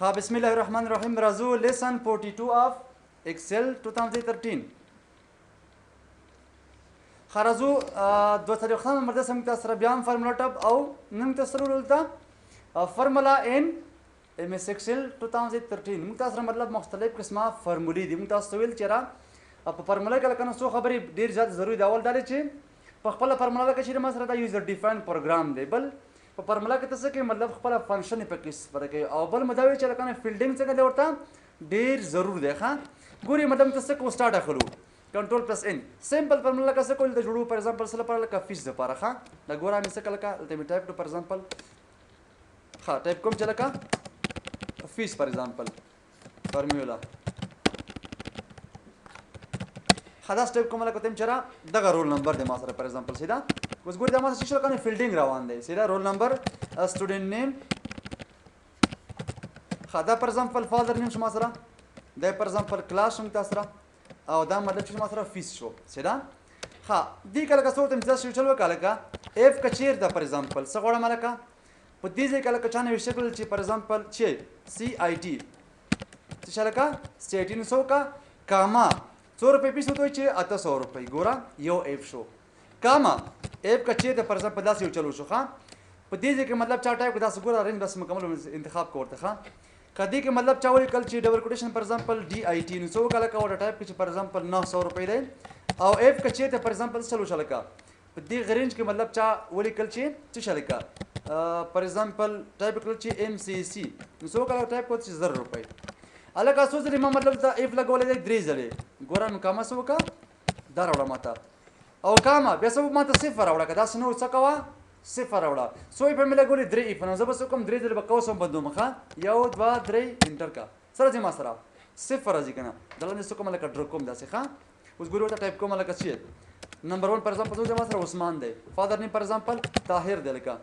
ها، بسم الله الرحمن الرحیم. راځو lesson 42 of Excel 2013. ښه، راځو 42 نمبر درس. موږ تاسو سره بیا هم formula tab او نن تاسو سره دلته formula in MS Excel 2013. موږ تاسو سره مطلب مختلف قسمه فارمولې دي. موږ تاسو ته ویل چې را په فارموله کې لکه څو خبرې ډېر زیات ضروري دي. اول دا دی چې په خپله فارموله لکه چې ما سره دا user define program دی، بل په فارموله کې ته څه کوې، مطلب خپله function یې پکې استفاده کوي، او بل مو دا وی چې لکه fielding څنګه دی ورته ډېر ضرور دی. ښه، ګوري مطلب ته څه کوو؟ start اخلو، control plus N. Simple formula لکه څه کول د جوړو، for example څه لپاره؟ لکه فیس لپاره. ښه، دا ګوره مې څه لکه دلته مې ټایپ کړو، for example. ښه، ټایپ کوم چې لکه fees، for example formula. ښه، دا ټایپ کوم لکه تم چې را دغه roll number دی ما سره، for example. سیده اوس ګوري دا ما سره چې لکه fielding روان دی. سیده roll number، student name. ښه، دا for example father name شو ما سره، دا for example class شو تاسو سره، او دا مطلب چې ما سره فیس شو. سیده. ښه، دې کله که څو ته امتیاز شو، چل وکړه لکه if که چیرته for example څه غواړم، لکه په دې ځای کې لکه چا نوشته کړل چې for example چې CIT څه شی، لکه CIT، نو څه وکړه؟ comma، څو روپۍ فیس ورته چې 800 روپۍ. ګوره، یو if شو، comma if که چیرته for example داسې یو چل وشو. ښه، په دې ځای کې مطلب چا ټایپ کړ داسې، ګوره range بس مکمل انتخاب کړه ورته. ښه، که دې کې مطلب چا ولیکل چې double quotation، for example DIT، نو څه وکړه؟ لکه ورته ټایپ کړه چې for example 900 روپۍ دی. او if که چیرته for example څه وشو، لکه په دې range کې مطلب چا ولیکل چې څه شی، لکه for example type کړل چې MCC، نو څه وکړه؟ ټایپ کړل چې 1000 روپۍ. هلکه څو ځلې ما مطلب ته if لګولی دی؟ درې ځلې. ګوره، نو comma څه وکړه؟ دا راوړه ماته، او comma بیا څه ماته؟ صفر راوړه. که داسې نه و، څه کوه؟ صفر راوړه. څو if مې لګولې؟ درې if. نو زه به څه کوم؟ درې ځلې به قوس هم بندوم. ښه، یو، دوه، درې، enter کا. څه راځي ما سره؟ صفر راځي که نه؟ دا لاندې څه کوم؟ لکه draw کوم داسې. ښه، اوس ګوري ورته ټایپ کوم لکه چې number 1، for example څوک دی ما سره؟ عثمان دی. father name، for example طاهر دی. لکه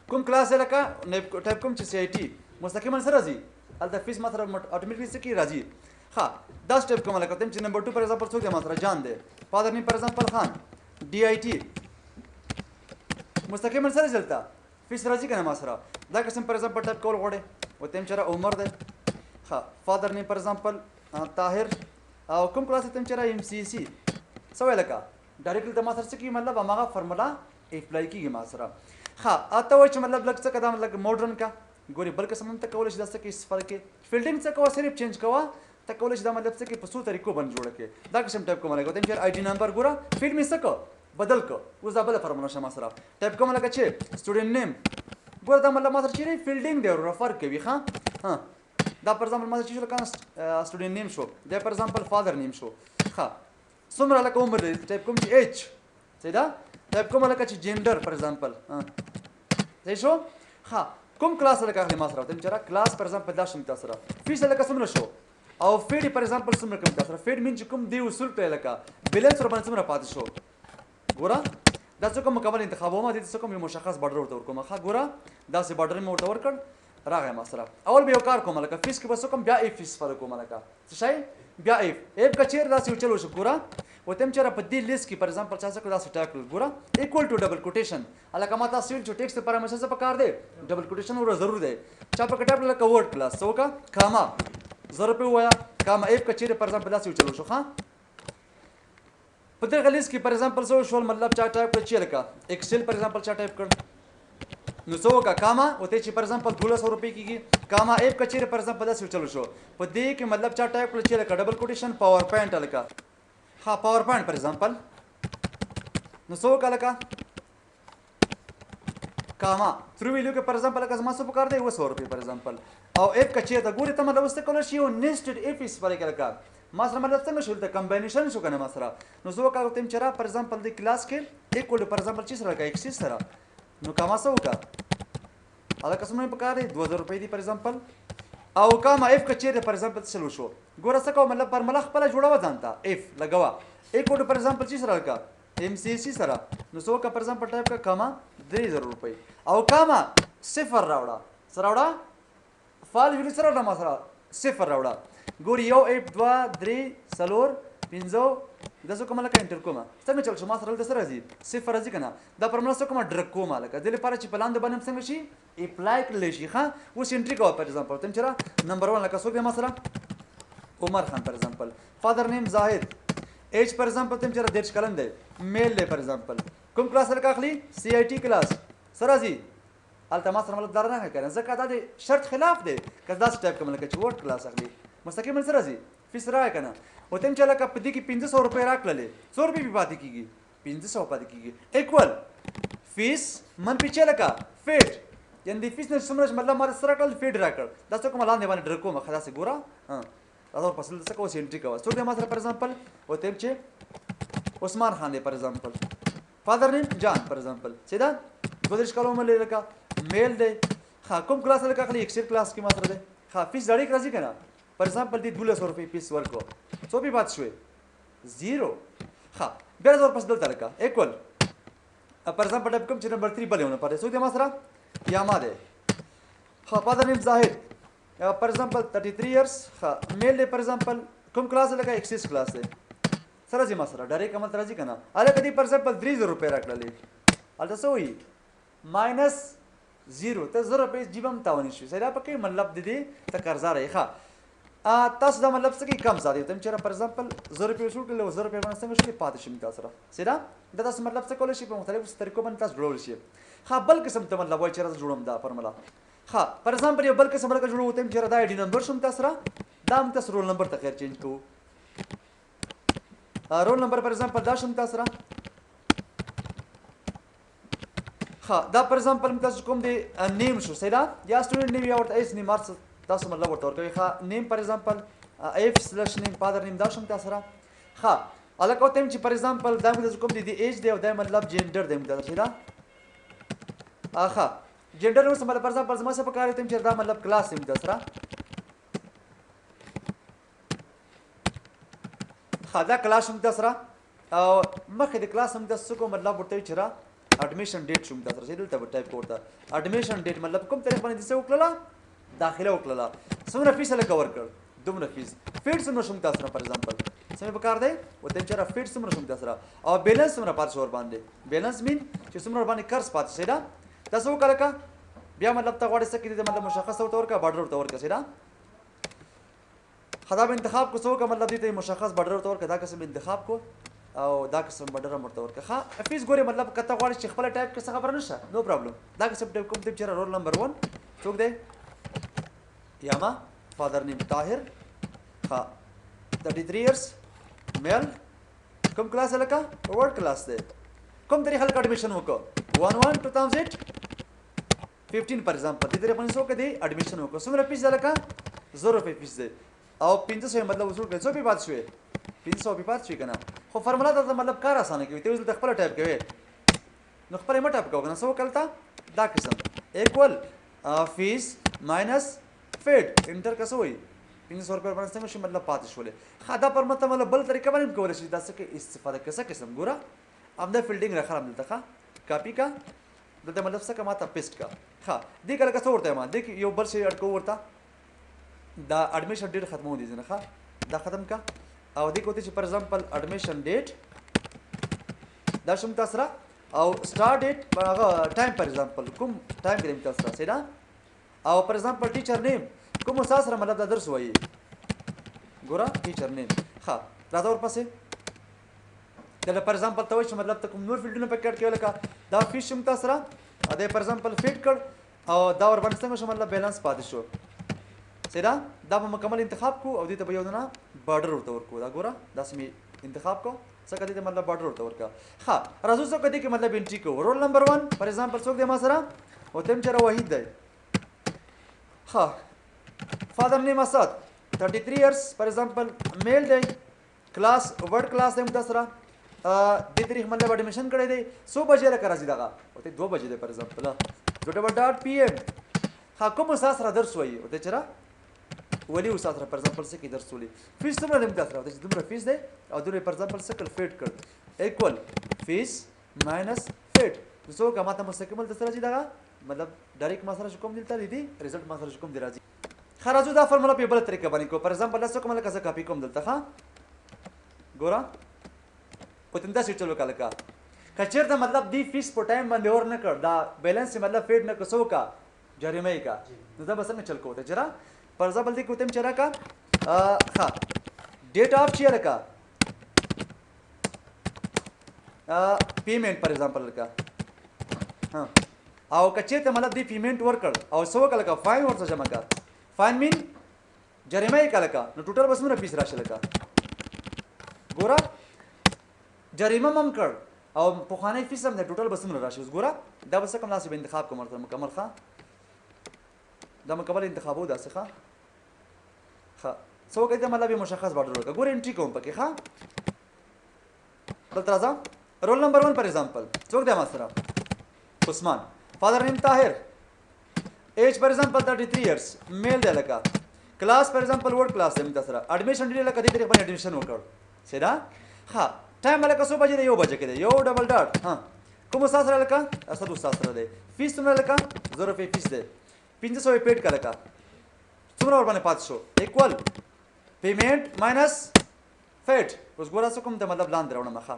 کوم کلاس دی؟ لکه ټایپ کوم چې CIT. مستقیما څه راځي هلته؟ فیس ما سره automatically څه کې راځي. ښه، دا سټیپ کوم لکه تم چې number 2، for example څوک دی ما سره؟ جان دی. father name، for example Khan، DIT. مستقیما څه راځي دلته؟ فیس راځي که نه ما سره؟ دا قسم for example type کول غواړې، ورته هم چې عمر دی. ښه، father name، for example طاهر، او کوم کلاس ته چې را MCC. څه وایي؟ لکه directly ته ما سره څه کېږي؟ مطلب هماغه formula apply کېږي ما سره. ښه، ته وایي چې مطلب لږ څه که دا لږ modern کا. ګوري، بل قسم هم ته کولی شې دا څه کې استفاده کړې. fielding څه کوه؟ صرف change کوه. ته کولی شې دا مطلب څه کې په څو طریقو باندې جوړه کړې. دا قسم ټایپ کوم لکه چې ID number. ګوره، field مې څه کو؟ بدل کو. اوس دا بله formula شه ما سره. ټایپ کوم لکه چې student name. ګوره، دا مطلب ما سره چیرې fielding دی وروره، فرق کوي. ښه، ها، دا for example ما سره چې شو، لکه student name شو، دا for example father name شو. ښه، څومره لکه عمر دی؟ ټایپ کوم چې age. صحیح ده؟ ټایپ کوم لکه چې gender، for example. صحیح شو. ښه، کوم کلاس لکه اخلي ما سره؟ ته چې class، for example دا شم تاسو سره. فیس لکه څومره شو؟ او فیډ، for example څومره کوم تاسو سره؟ فیډ مین چې کوم دی وصول کړی، لکه بیلانس ور باندې څومره پاتې شو. ګوره، دا څه کوم مکمل انتخابوم، دې څه کوم یو مشخص border ورته ورکوم. ښه، ګوره، داسې border مې ورته ورکړ، راغی ما سره. اول به یو کار کوم، لکه فیس کې به څه کوم؟ بیا if استفاده کوم. لکه څه شی؟ بیا if. If که چیرې داسې یو چل وشو، ګوره، وته هم چیرې په دې لیست کې، for example چا څه داسې ټایپ کړل، ګوره، equal to double quotation. هلکه ما تاسو ویل چې text لپاره مې څه پکار دی؟ double quotation وروره ضرور دی. چا پکې ټایپ کړل لکه Word class، څه وکړه؟ comma، 1000 روپۍ ووایه، comma if که چیرې، for example داسې یو چل وشو. ښه، په دغه لیست کې، for example څه وشول؟ مطلب چا ټایپ کړ چې لکه Excel، for example چا ټایپ کړ، نو څه وکړه؟ comma، وته چې for example 1200 روپۍ کېږي. comma if که چیرې، for example داسې چلو شو، په دې کې مطلب چا ټایپ کړل چې لکه double quotation PowerPoint، لکه ها PowerPoint، for example، نو څه وکړه؟ لکه comma، true value کې، for example لکه زما څه پکار دی؟ 700 روپۍ، for example. او if که چیرته، ګورې ته مطلب اوس ته کولی شي یو nested if استفاده کړې. لکه ما سره مطلب څنګه شو؟ دلته combination شو که نه ما سره؟ نو زه وکړم چې را for example د کلاس کې equal، for example چې سره، لکه Excel سره، نو comma څه وکړه؟ هلکه څومره مې پکار دی؟ 2000 روپۍ دي، for example. او comma if که چیرته، for example څه وشو؟ ګوره څه کوه، مطلب formula خپله جوړوه ځان ته. if لګوه equal، for example چې سره، لکه MCC سره، نو څه وکړه؟ For example type کړه comma 3000 روپۍ او comma صفر راوړه. څه راوړه؟ false value څه راوړه ما سره؟ صفر راوړه. ګوري، یو if، دوه، درې، څلور، پنځه. دا څه کوم لکه انټر کوم، څنګه چل شو؟ ما سره دلته څه راځي؟ صفر راځي که نه؟ دا فرموله څه کومه ډرک کومه، لکه دې لپاره چې په لاندې باندې هم څنګه شي اپلای کړلی شي. ښه، اوس انټري کوه. فار ایگزامپل ته چې نمبر 1 لکه څوک دی؟ ما سره عمر خان، فار ایگزامپل فادر نیم زاهد، ایج فار ایگزامپل ته چې 30 کلن دی، میل دی، فار ایگزامپل کوم کلاس لکه اخلي؟ سی آی ټي کلاس. څه راځي هلته؟ ما سره مطلب دا نه کنه، ځکه دا د شرط خلاف دی. که داسې ټایپ کوم لکه چې ورډ کلاس اخلي، مستقیما څه راځي؟ فیس راغی که نه؟ او تم چې لکه په دې کې 500 روپۍ راکړلې، څو روپۍ پې پاتې کېږي؟ 500 پاتې کېږي. ایکول فیس منفي چې لکه فیډ، یعنې د فیس نه څومره چې مطلب ما څه راکړل، فیډ راکړ. دا څه کومه لاندې باندې ډرک کوم. ښه، داسې ګوره، دا ورپسې دلته څه کوه؟ انټري کوه. څوک دی ما سره؟ فار ایگزامپل ورته چې عثمان خان دی، فار ایگزامپل فادر نیم جان، فار ایگزامپل څه ده، 32 کاله عمر لري، لکه میل دی. ښه، کوم کلاس لکه اخلي؟ اکسل کلاس کې ما سره دی. ښه، فیس ډایرک راځي که نه؟ فار ایگزامپل دې 1200 روپۍ فیس ورکړو، څو پې پاتې شوې؟ زیرو. ښه، بیا راځه ورپسې دلته لکه ایکول فار ایگزامپل ټایپ کوم چې نمبر 3 بل یو نفر دی. څوک دی ما سره؟ یاما دی. ښه، فادر نیم زاهد، فار ایگزامپل 33 ایئرس، ښه، میل دی، فار ایگزامپل کوم کلاس لکه اکسس کلاس دی. څه راځي ما سره؟ ډایرک عمل ته راځي که نه؟ هلکه دې فار ایگزامپل 3000 روپۍ راکړلې، هلته څه وایي؟ ماینس زیرو، ته 1000 روپۍ جیب هم تاواني شوې. صحیح ده؟ پکې مطلب د دې ته قرضدار یې. ښه، تاسو دا مطلب څه کوي؟ کم ساتي. ته چې فار ایگزامپل 1000 روپۍ وصول کړل او 1000 روپۍ باندې څنګه شوې؟ پاتې شوې تاسو سره. صحیح ده؟ دا تاسو مطلب څه کولی شئ؟ په مختلفو طریقو باندې تاسو جوړولی شئ. ښه، بل قسم ته مطلب وایي چې راځه جوړوم دا فارموله. ښه، فار ایگزامپل یو بل قسم لکه جوړو ته چې دا آی ډي نمبر شوم تاسو سره، دا هم تاسو رول نمبر ته خیر چینج کوو. رول نمبر فار ایگزامپل دا شوم تاسو سره. ښه، دا فار ایگزامپل تاسو کوم دی نیم شو، صحیح ده؟ یا سټوډنټ نیم یا ورته ایس نیم، هر څه تاسو مطلب ورته ورکوي. ښه، نیم فار ایگزامپل اف سلش نیم، فادر نیم دا شوم تاسو سره. ښه، هلکه ورته چې فار ایگزامپل دا موږ کوم دی، د ایج دی او دا مطلب جینډر دی موږ تاسو، صحیح ده؟ ښه، جینډر اوس مطلب فار ایگزامپل زما څه پکار دی چې دا مطلب کلاس دی موږ تاسو سره. ښه، دا کلاس هم تاسو سره او مخکې د کلاس هم تاسو کوم مطلب ورته چې را اډمیشن ډیټ شوم تاسو سره، دلته به ټایپ کوته اډمیشن ډیټ، مطلب کوم تاریخ باندې څه وکړله، داخله وکړله، څومره فیس لکه ورکړ، دومره فیس، فیډ څومره شوم تاسو سره. فار ایگزامپل څه مې پکار دی؟ ورته چې را فیډ څومره شوم تاسو سره او بیلانس څومره پاتې شو ورباندې. بیلانس مین چې څومره ورباندې قرض پاتې شي. دا تاسو وکړه لکه بیا مطلب ته غواړې څه کې دې مطلب مشخص ورته ورکړه، بارډر ورته ورکړه. صحیح ده؟ خدا به انتخاب کو، څوک مطلب دې ته مشخص بارډر ورته ورکړه، دا قسم انتخاب کو او دا قسم بارډر هم ورته ورکړه. ښه، فیس ګورې مطلب که ته غواړې چې خپله ټایپ کې څه خبره نشته، نو پرابلم. دا قسم ټایپ کوم چې رول نمبر 1 څوک دی؟ یاما، فادر نیم طاهر، ښه، 33 ایئرس، میل، کوم کلاس لکه ورډ کلاس دی، کوم تاریخ لکه اډمیشن وکړو؟ 1/1/2015 فار ایگزامپل دې تاریخ باندې څوک دی اډمیشن وکړو، څومره فیس دی؟ لکه 1000 روپۍ فیس دی او 500 مطلب وصول کړل، څو پې پاتې شوې؟ 500 پې پاتې شوې که نه؟ خو فارموله ته مطلب کار اسانه کوي، ته اوس دلته خپله ټایپ کوې، نو خپله یې مه ټایپ کوه که نه. څه وکړل ته؟ دا قسم ایکول فیس ماینس فیډ انټر که څه وایي؟ 500 روپۍ باندې څنګه شي مطلب پاتې شولې. ښه، دا پر مطلب بل طریقه باندې هم کولی شي دا څه کې استفاده که څه قسم ګوره همدا فیلډینګ راخلم دلته. ښه، کاپي کا دلته مطلب څه که ما ته پیسټ کا. ښه، دې کله که څه ورته یم، دې کې یو بل شی اډ کوو ورته، دا اډمیشن ډیټ ختمو دي ځنه. ښه، دا ختم کا او دې کوته چې فار ایگزامپل اډمیشن ډیټ دا شم تاسو سره او سٹارټ ډیټ هغه ټایم فار ایگزامپل کوم ټایم کې تاسو سره، صحیح ده؟ او فار ایگزامپل ټیچر نیم کوم استاد سره مطلب دا درس وایي، ګوره ټیچر نیم. ښه، راځه ورپسې دلته فار ایگزامپل ته وایي چې مطلب ته کوم نور فیلډونه پکې اډ کړي، لکه دا فیس شم تاسو سره، دا فار ایگزامپل فیډ کړ او دا ورباندې څنګه شو مطلب بیلانس پاتې شو، صحیح ده؟ دا به مکمل انتخاب کو او دې ته به یو دنه بارډر ورته ورکو. دا ګوره داسې مې انتخاب کو، څنګه دې ته مطلب بارډر ورته ورکړه. ښه، راځو څوک دې کې مطلب انټري کو. رول نمبر 1 فار ایگزامپل څوک دی ما سره؟ ورته چې را وحید دی. ښه، فادر نیم اسد، 33 ایئرس، فار ایگزامپل میل دی، کلاس ورډ کلاس دی موږ سره، دې تاریخ مطلب اډمیشن کړی دی، څو بجې لکه راځي دغه؟ ورته 2 بجې دی فار ایگزامپل دوه ډبل ډاټ پی ایم. ښه، کوم استاد سره درس وایي؟ ورته چې را ولي استاد سره فار ایگزامپل څه کې درس ولي، فیس څومره دی موږ سره؟ ورته چې دومره فیس دی او دومره فار ایگزامپل څه کړ فیډ کړ، ایکول فیس ماینس فیډ. نو څوک ما ته مستقیم دلته راځي دغه مطلب ډایرکټ ما سره چې کوم دلته دی ریزلټ ما سره چې کوم دی راځي. ښه، راځو دا فارموله په بله طریقه باندې کوو. فار ایگزامپل دا څه کوم لکه زه کاپي کوم دلته. ښه، ګوره خو تم داسې چلو کله کا که چېرته مطلب دی فیس په ټایم باندې ور نه کړ، دا بیلانس یې مطلب فیډ نه کړ، څه وکړه؟ جریمه یې کا. نو دا به څنګه چل کوو ته چېرې پر ایگزامپل دې کې وتم چې راکه ښه ډیټ آف چې لکه پیمنټ پر ایگزامپل لکه ها، او که چېرته مطلب دی پیمنټ ورکړ او څه وکړه لکه فاین ورته جمع کړه، فاین مین جریمه یې کړه لکه، نو ټوټل به څومره فیس راشي؟ لکه ګوره جریمه مم کړ او پخوانی فیس هم دی، ټوټل به څومره راشي؟ اوس ګوره دا به څه کوم، داسې به انتخاب کوم ورته مکمل. ښه دا مکمل انتخابو داسې. ښه ښه څه وکړئ دا مطلب یې مشخص باډر ورکړه. ګوره انټري کوم پکې. ښه دلته راځه، رول نمبر 1 پر ایگزامپل څوک دی ما سره؟ عثمان، فادر نیم طاهر، ایج پر ایگزامپل 33 ایئرز، میل دی لکه، کلاس پر ایگزامپل ورډ کلاس دی موږ سره، اډمیشن ډی لکه دې تاریخ باندې اډمیشن وکړ. صحیح ده؟ ښه ټایم لکه څو بجې دی؟ 1 بجه کې دی، 1 ډبل ډاټ. ها کوم استاد سره؟ لکه اسد استاد سره دی. فیس څومره؟ لکه 1000 روپۍ فیس دی، 500 یې پیډ کړه، لکه څومره ور باندې پاتې شو؟ ایکوال پیمنټ ماینس فیټ. اوس ګوره څه کوم ته مطلب لاندې راوړم. ښه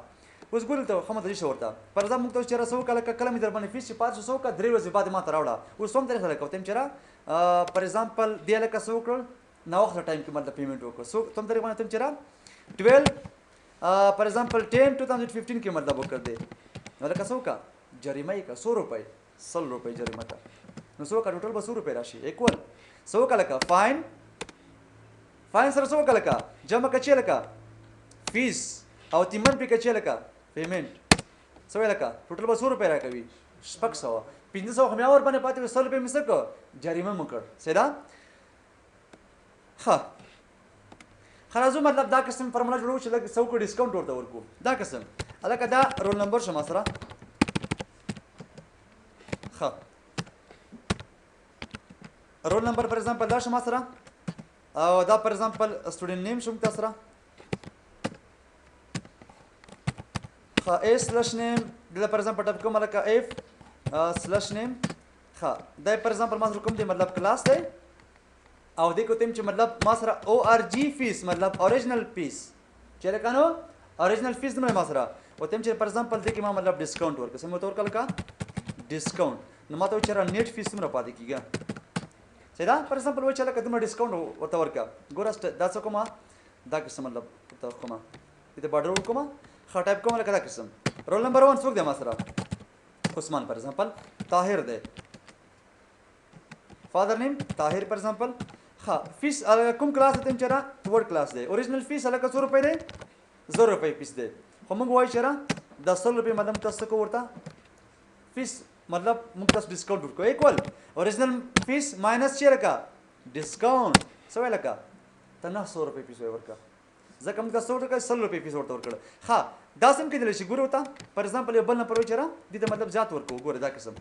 اوس ګوره ته ښه متوجه شه ورته. پر ځای موږ ته چې را څه وکړه، لکه کله مې در باندې فیس چې پاتې شو څه وکړه، 3 ورځې بعد ما ته راوړه. اوس څوم تاریخ لکه وتم چې را پر ایگزامپل دی لکه څه وکړل، ناوخته ټایم کې مطلب پیمنټ وکړ، څو څوم تاریخ باندې تم چې را 12 پر ایگزامپل 10 2015 کې مطلب وکړ دی. نو لکه څه وکړه؟ جریمه یې کړه، څو روپۍ؟ 100 روپۍ جریمه کړه. نو څه وکړه؟ ټوټل به څو روپۍ راشي؟ ایکول څه وکړه لکه فاین، فاین سره څه وکړه لکه جمع کچې لکه فیس او تیمن پې کچې لکه پیمنټ. څه وایي لکه ټوټل به څو روپۍ راکوي؟ 600. 500 خو مې ور باندې پاتې وي، 100 روپۍ مې څه کړ؟ جریمه مو کړ. صحیح ده؟ ښه خرازو مطلب دا قسم فارموله جوړو چې لږ څه وکړو، ډسکاونټ ورته ورکو. دا قسم هلکه دا رول نمبر شو ما سره. ښه رول نمبر پر ایگزامپل دا شو ما سره، او دا پر ایگزامپل سټوډنټ نیم شو تاسو سره. ښه ا سلش نیم دلته پر ایگزامپل ټایپ کوم لکه اف سلش نیم. ښه دا پر ایگزامپل ما سره کوم دی مطلب کلاس دی، او دې کو تم چې مطلب ما سره او ار جی فیس مطلب اوریجنل فیس چې لکه نو اوریجنل فیس نه ما سره او تم چې پر ایگزامپل دې کې ما مطلب ډسکاونټ ورکړ، سم ورته ورکړل کا ډسکاونټ. نو ما ته چې را نیټ فیس څومره پاتې کیږي؟ صحیح ده؟ پر ایگزامپل و چې لکه دومره ډسکاونټ ورته ورکړه. ګوره دا څه کومه دا قسم مطلب ورته کومه دې ته بارډر ورکومه. ښه ټایپ کوم لکه دا قسم رول نمبر 1 څوک دی ما سره؟ عثمان پر ایگزامپل طاهر دی، فادر نیم طاهر پر ایگزامپل. ښه فیس کوم کلاس ته چې را ورډ کلاس دی، اوریجنل فیس هلکه څو روپۍ دی؟ 1000 روپۍ فیس دی، خو موږ وایو چې را د 100 روپۍ مطلب تاسو کو ورته فیس مطلب موږ تاسو ډسکاونټ ورکوو. ایکوال اوریجنل فیس ماینس چې لکه ډسکاونټ څه وایي لکه ته 900 روپۍ فیس ورکړه، ځکه موږ تاسو ورکړه 100 روپۍ فیس ورته ورکړه. ښه داسې هم کېدلی شي. ګوره ورته پر ایگزامپل یو بل نفر وایي چې را دې ته مطلب زیات ورکوو. ګوره دا قسم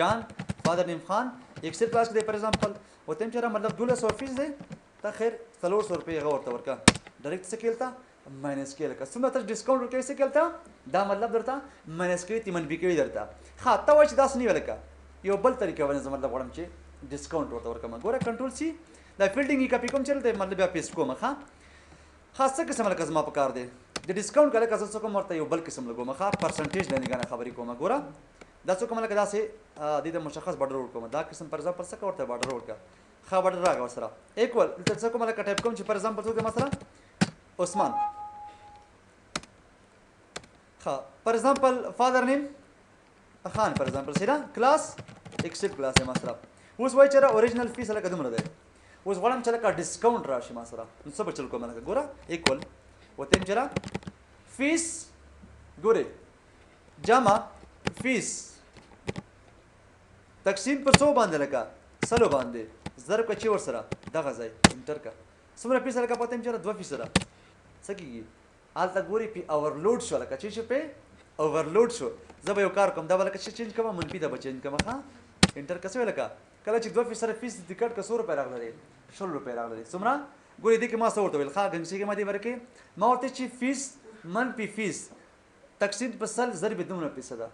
جان، فادر نیم خان، ایکسل کلاس کې دی پر ایگزامپل، ورته هم چې را مطلب 1200 فیس دی، ته خیر 400 روپۍ هغه ورته ورکړه. ډایرکټ څه کېلته ماینس کې لکه څومره ته ډسکاونټ ورکوي څه کېلته دا مطلب درته ماینس کوي تی منفي کوي درته. ښه ته وایې چې داسې نه وي لکه یو بل طریقه باندې زه مطلب غواړم چې ډسکاونټ ورته ورکړم. ګوره کنټرول سي دا فیلډینګ یې کاپي کوم چې دلته مطلب بیا پیسټ کوم. ښه ښه څه قسم لکه زما په کار دی د ډسکاونټ که لکه زه څه کوم ورته یو بل قسم لګوم. ښه پرسنټیج لاندې ګانه خبرې کوم. ګوره دا څه کوم لکه داسې دې ته مشخص بارډر ورکوم. دا قسم پر ایگزامپل څه ورته بارډر ورکړه. ښه بارډر راغی ورسره ایکوال دلته څه کوم لکه ټایپ کوم چې پر ایگزامپل څوک دی ما سره؟ عثمان. ښه پر ایگزامپل فادر نیم خان پر ایگزامپل، صحیح ده؟ کلاس ایکسل کلاس دی ما سره. اوس وایي چې را اوریجنل فیس لکه دومره دی، اوس غواړم چې لکه ډسکاونټ راشي ما سره، نو څه به چل کوم لکه ګوره ایکوال ورته چې را فیس ګورې جمع فیس تقسیم پر څو باندې لکه سلو باندې ضرب که چې ورسره دغه ځای انټر که څومره فیس لکه پاتې چې را 2 فیصده څه کېږي؟ هلته ګوري پې اوورلوډ شو لکه چې شو پې اوورلوډ شو. زه به یو کار کوم، دا به لکه چې چینج کوم، منفي ته به چینج کوم. ښه انټر که څه ویل لکه کله چې 2 فیصده فیس دې کټ که څو روپۍ راغلې؟ 20 روپۍ راغلې. څومره؟ ګورې دې کې ما څه ورته ویل؟ ښه ګنګسې کې ما دې باره کې ما ورته چې فیس منفي فیس تقسیم په 100 ضرب دومره فیصده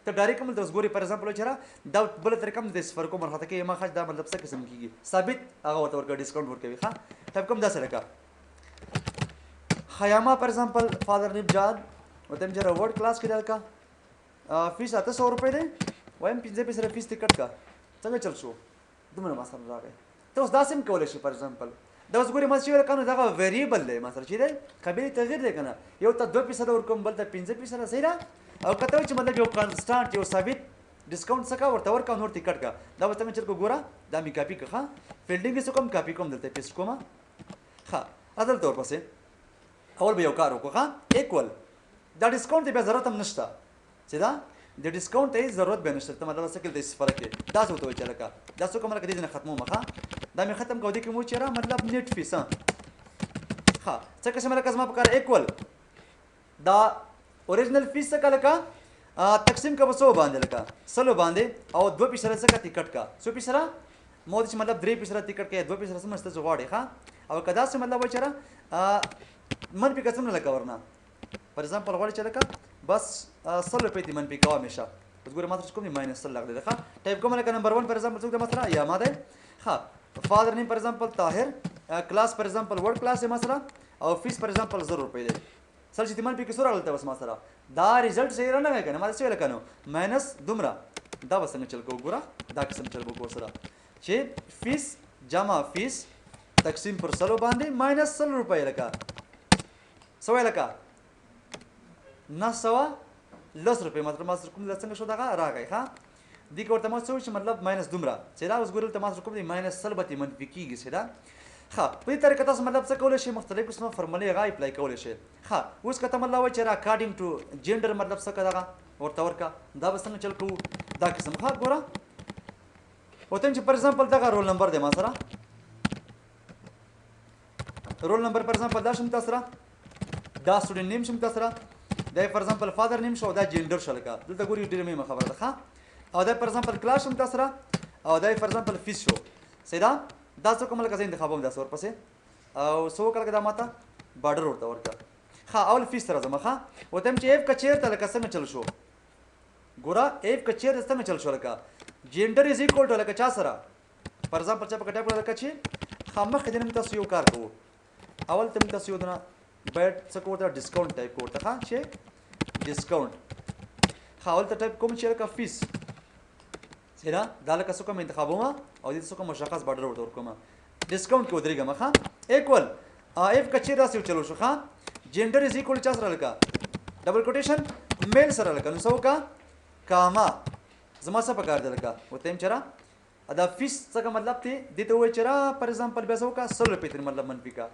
ته ډایرکټ هم دلته اوس ګورې پر ایگزامپل چې را دا بله طریقه هم د صفر کوم ورخطا کوي ما خاص دا مطلب څه قسم کېږي ثابت هغه ورته ورکوي ډسکاونټ ورکوي. ښه ټایپ کوم داسې لکه خیاما پر ایگزامپل فادر نیم جان ورته وایم چې ورډ کلاس کې دی هلکه فیس 800 روپۍ دی، وایم 5 فیصده فیس دې کټ کا. څنګه چل شو؟ دومره ما سره راغی. ته اوس داسې هم کولی شې. فار ایگزامپل دا اوس ګورې ما چې ویل که دغه ویریبل دی، ما سره چې دی قابل تغییر دی که نه، یو ته 2 فیصده ورکوم، بل ته 5 فیصده، صحیح ده؟ او که ته وایې چې مطلب یو کانسټانټ یو ثابت ډسکاونټ څه کا ورته ورکړه، نور ترې کټ کړه. دا به څنګه چل کو؟ ګوره دا مې کاپي کړه، ښه فیلډینګ یې څه کوم، کاپي کوم، دلته پیسټ کوم. ښه دلته ورپسې اول به یو کار وکړو. ښه ایکول دا ډسکاونټ ته بیا ضرورت هم نشته، چې دا د ډسکاونټ ته هیڅ ضرورت به نشته. ته مطلب څه کې دلته استفاده کې دا څه ورته وایي چې لکه دا څه کوم، لکه دې ځای ختموم. ښه دا مې ختم کړو، دې کې مو چې را مطلب نیټ فیس. ښه څه قسم لکه زما په کار ایکول دا اوریجنل فیس څه لکه تقسیم کا په څو باندې، لکه سلو باندې، او 2 فیصده څه کا ټیکټ کا، څو فیصده مو چې مطلب 3 فیصده ټیکټ کا، 2 فیصده څه څه غواړي. ښه او که داسې مطلب وایي چې را منفي که څومره لکه ورنه فار ایگزامپل غواړي چې لکه بس 100 روپۍ دې منفي کوه همیشه. اوس ګوره ما سره کوم دی ماینس 100 راغلی دی. ښه ټایپ کوم لکه نمبر 1 فار ایگزامپل څوک دی ما سره؟ یا ما دی. ښه فادر نیم فار ایگزامپل طاهر، کلاس فار ایگزامپل ورډ کلاس دی ما سره، او فیس فار ایگزامپل 1000 روپۍ دی. سل چې منفي کې څو راغلی ته بس ما سره دا ریزلټ صحیح رانه غی که نه، ما څه ویل که نو ماینس دومره. دا به څنګه چل کوو؟ ګوره دا قسم چل به کوو سره چې فیس جمع فیس تقسیم پر سلو باندې ماینس 100 روپۍ، لکه څه وایي لکه 910 روپۍ. مطلب ما سره کوم څنګه شو دغه راغی. ښه دې کې ورته ما څه وویل چې مطلب ماینس دومره چې دا اوس ګورل ته ما سره کوم دی ماینس 100 به ترې منفي کېږي. چې دا ښه په دې طریقه تاسو مطلب څه کولی شئ، مختلف قسمه فرمولې هغه اپلای کولی شئ. ښه اوس که ته مطلب وایې چې اکارډینګ ټو جینډر مطلب څه که دغه ورته ورکړه، دا به څنګه چل کوو؟ دا قسم. ښه ګوره ورته چې فار ایگزامپل دغه رول نمبر دی ما سره، رول نمبر فار ایگزامپل دا شم تاسو سره، دا سټوډنټ نیم شم تاسو سره، دا فار ایگزامپل فادر نیم شو، دا جینډر شو. لکه دلته ګوري ډېره مهمه خبره ده. ښه او دا فار ایگزامپل کلاس شم تاسو سره، او دا فار ایگزامپل فیس شو. صحیح ده؟ دا څه کوم لکه زه انتخابوم داسې ورپسې، او څه وکړه لکه دا ماته بارډر ورته ورکړه. ښه اول فیس ته راځم. ښه ورته وایم چې اف که چېرته لکه څنګه چل شو، ګوره اف که چېرته څنګه چل شو، لکه جینډر از ایکوال ټو لکه چا سره فار ایگزامپل چا پکې ټایپ کړه لکه چې ښه مخکې دې نه موږ تاسو یو کار کوو. اول ته موږ تاسو یو دنه باید څه کوو ورته ډسکاونټ ټایپ کوو ورته. ښه چې ډسکاونټ ښه اول ته ټایپ کوم چې لکه فیس، صحیح ده؟ دا لکه څه کوم انتخابوم او دې څه کوم مشخص بارډر ورته ورکوم، ډسکاونټ کې ودرېږم. ښه ایکول اف که چېرې داسې وچلو شو. ښه جینډر از ایکول چا سره لکه ډبل کوټیشن میل سره، لکه نو څه وکړه کاما زما څه پکار دی، لکه ورته وایم چې را دا فیس څه مطلب دی، دې ته ووایي چې را فار ایگزامپل بیا څه وکړه 100 روپۍ ترې مطلب منفي کړه،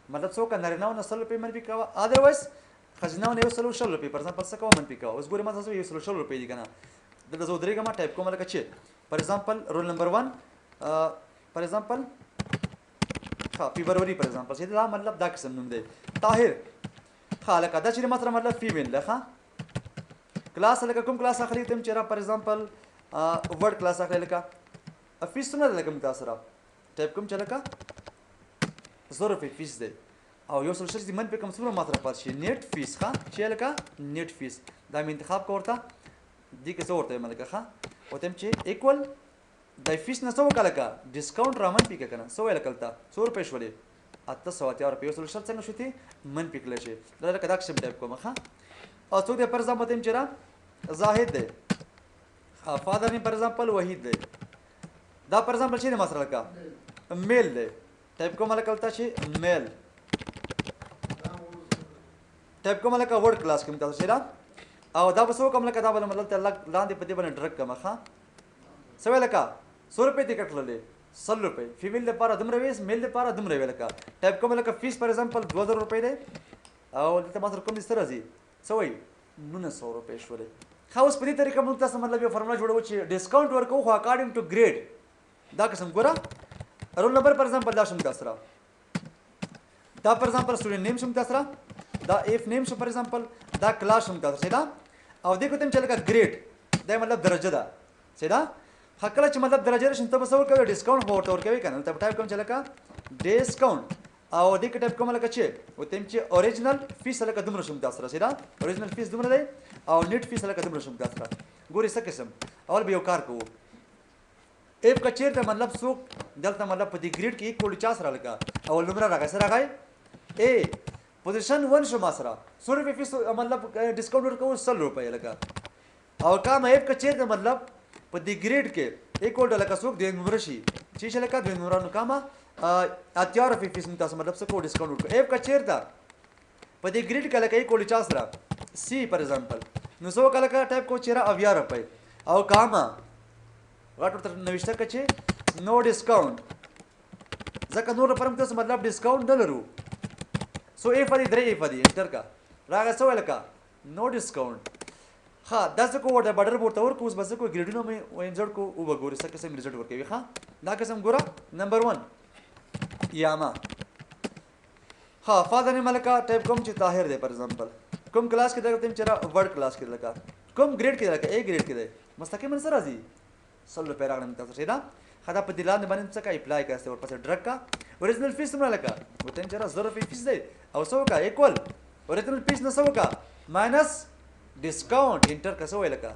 مطلب څه وکړه نارینه نه 100 روپۍ منفي کوه، ادروایز ښځینه نه 120 روپۍ فار ایگزامپل څه کوه منفي کوه. اوس ګورې ما څه 120 روپۍ دي که نه، دلته زه ودرېږم ټایپ کوم لکه چې فار ایگزامپل رول نمبر 1 فار ایگزامپل ښه فبروري فار ایگزامپل چې دا مطلب دا قسم نوم دی طاهر. ښه لکه دا چې ما سره مطلب فیمیل ده. ښه کلاس لکه کوم کلاس اخلي ته چې را فار ایگزامپل ورډ کلاس اخلي، لکه فیس څومره ده لکه موږ تاسو سره ټایپ کوم چې لکه 1000 روپۍ فیس دی، او 120 دې منفي کوم څومره ما سره پاتې شي نیټ فیس. ښه چې لکه نیټ فیس دا مې انتخاب کړ ورته، دې کې څه ورته وایم لکه ښه ورته وایم چې ایکول د فیس نه څه وکړه لکه ډسکاونټ را منفي کړه که نه، څه ویل لکه دلته څو روپۍ شولې 880 روپۍ، 120 څنګه شو ترې منفي کړلی شي. دا لکه دا قسم ټایپ کوم. ښه او څوک دی فار ایگزامپل ورته وایم چې را زاهد دی، فادر نیم فار ایگزامپل وحید دی، دا فار ایگزامپل چې دی ما سره لکه میل دی، ټایپ کوم لکه دلته چې میل ټایپ کوم لکه ورډ کلاس کې تاسو چې او دا به څه وکړم لکه دا به مطلب ته لږ لاندې په دې باندې ډرک کړم. ښه څه وایي لکه څو روپۍ ټیکټ کړلې 100 روپۍ، فیمیل دپاره دومره وي، میل دپاره دومره وي. لکه ټایپ کوم لکه فیس فار ایگزامپل 2000 روپۍ دی، او دلته ما سره کوم دي څه راځي څه وایي 1900 روپۍ شولې. ښه اوس په دې طریقه موږ تاسو مطلب یو فرموله جوړوو چې ډسکاونټ ورکوو خو اکارډینګ ټو ګریډ. دا قسم ګوره رول نمبر فار ایگزامپل دا شم تاسو سره، دا فار ایگزامپل سټوډنټ نیم شم تاسو سره، دا اف نیم شو فار ایگزامپل، دا کلاس شم تاسو سره، او دې کوم چې لکه ګریډ دا مطلب درجه ده. صحیح ده؟ ښه کله چې مطلب درجه راشي ته به څه ورکوې ډسکاونټ به ورته ورکوې که نه، ته به ټایپ کوم چې لکه ډسکاونټ، او دې کې ټایپ کوم لکه چې ورته وایم چې اوریجنل فیس لکه دومره شم تاسو سره. صحیح ده؟ اوریجنل فیس دومره دی او نیټ فیس لکه دومره شم تاسو سره. ګورې څه قسم اول به یو کار کوو، اف که چېرته مطلب څوک دلته مطلب په دې ګریډ کې ایکول چا سره لکه اول نمره راغی، څه راغی ای پوزیشن 1 شو ما سره څو روپۍ فیس مطلب ډسکاونټ ورکوو؟ 100 روپۍ لکه. او کاما اف که چېرته مطلب په دې ګریډ کې ایکول ټو لکه څوک دویم نمبر شي چې شي لکه دویم نمبر، نو کاما 80 روپۍ فیس موږ تاسو مطلب څه کوو؟ ډسکاونټ ورکوو. اف که چېرته په دې ګریډ کې لکه ایکول چا سره سی فار ایگزامپل، نو څه وکړه لکه ټایپ کو چیرې 70 روپۍ او کاما غټ ورته نوشته که چې نو ډسکاونټ، ځکه نور لپاره موږ تاسو مطلب ډسکاونټ نه لرو. سو ایف دی درې ایف دی انټر کا راغی، څه ویل کا؟ نو ډسکاونټ. ښه، دا څه کوو؟ ورته بارډر ورته ورکو. اوس به څه کوو؟ ګریډونه مې انزرټ کو او به ګوري څه قسم ریزلټ ورکوي. ښه، دا قسم ګوره نمبر 1 یاما. ښه، فادر نیم لکه ټایپ کوم چې طاهر دی فار ایگزامپل، کوم کلاس کې دی؟ چې ورډ کلاس کې، لکه کوم ګریډ کې؟ لکه ای ګریډ کې دی. مستقیما څه راځي؟ 100 روپۍ راغلم تاسو شه دا خدا په دلان باندې څه کا اپلای کا ورپسې ډرګ کا. اوریجنل فیس څومره؟ لکه وته چې 1000 روپۍ فیس دی او څه وکا؟ ایکوال اوریجنل فیس نه څه وکا؟ ماینس ډسکاونټ، انټر کا. څه وایي؟ لکه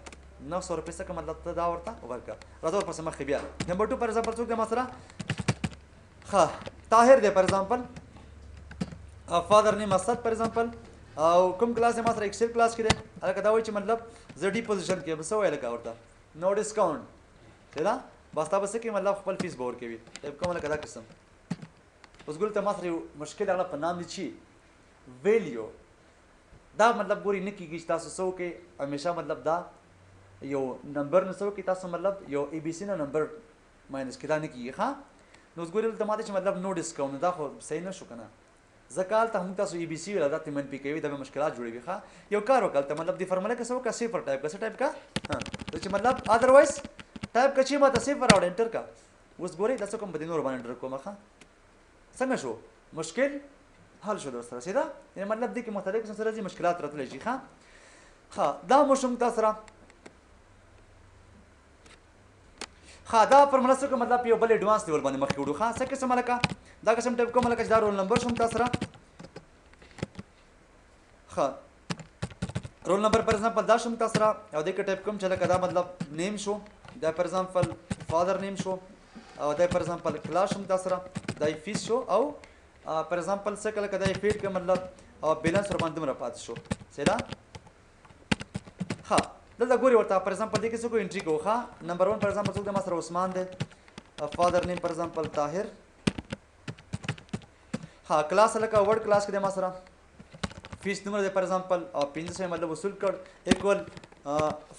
900 روپۍ څه مطلب ته دا ورته ورکا. راځه ورپسې مخکې بیا نمبر 2 فار ایگزامپل څوک دی ما سره؟ ښه، طاهر دی فار ایگزامپل، فادر نیم اسد فار ایگزامپل، او کوم کلاس ما سره؟ ایکسل کلاس کې دی. هلکه دا وایي چې مطلب زه ډي پوزیشن کې یم. څه وایي؟ لکه ورته نو ډسکاونټ صحیح ده، بس تا به څه کوي؟ مطلب خپل فیس به ورکوي. ټایپ کوم لکه دا قسم. اوس ګورئ ته ما سره یو مشکل هغه په نام دی چې ویلیو. دا مطلب ګوري نه کیږي چې تاسو څه وکړئ همیشه مطلب دا یو نمبر نه څه وکړئ تاسو مطلب یو ای بي سي نه نمبر ماینس کې، دا نه کیږي. ښه، نو اوس ګورئ دلته ماته چې مطلب نو ډسکاونټ، دا خو صحیح نه شو که نه، ځکه هلته هم تاسو ای بي سي ویله، دا ته منفي کوي، دا به مشکلات جوړوي. ښه، یو کار وکړه، هلته مطلب د فارموله کې څه وکړه؟ صفر ټایپ کړه. څه ټایپ کړه؟ چې مطلب ادروایز ټایپ کړه چې ماته صفر راوړه، انټر کړه. اوس ګورئ دا څه کوم، په دې نور باندې انټر کوم. ښه، څنګه شو؟ مشکل حل شو در سره، صحیح ده؟ یعنی مطلب دې کې مختلف قسم سره راځي مشکلات راتلی شي. ښه ښه، دا مو شوم تاسو سره. ښه، دا فارموله څه کوم مطلب یو بل اډوانس لیول باندې مخکې وړو. ښه، څه قسم لکه دا قسم ټایپ کوم لکه چې دا رول نمبر شوم تاسو سره. ښه، رول نمبر فار ایگزامپل دا شوم تاسو سره، او دې کې ټایپ کوم چې لکه دا مطلب نیم شو، دا فار ایگزامپل فادر نیم شو، او دا فار ایگزامپل کلاس شوم تاسو سره، دا فیس شو، او فار ایگزامپل څه کله کدا فیډ کې مطلب او بیلانس ور باندې دومره پاتې شو، صحیح ده؟ ښه، دلته ګوري ورته فار ایگزامپل دې کې څه کو انټری کو. ښه، نمبر 1 فار ایگزامپل څوک دی ما سره؟ عثمان دی، فادر نیم فار ایگزامپل طاهر. ښه، کلاس لکه ورډ کلاس کې دی ما سره، فیس دومره دی فار ایگزامپل، او 500 مطلب وصول کړ، ایکوال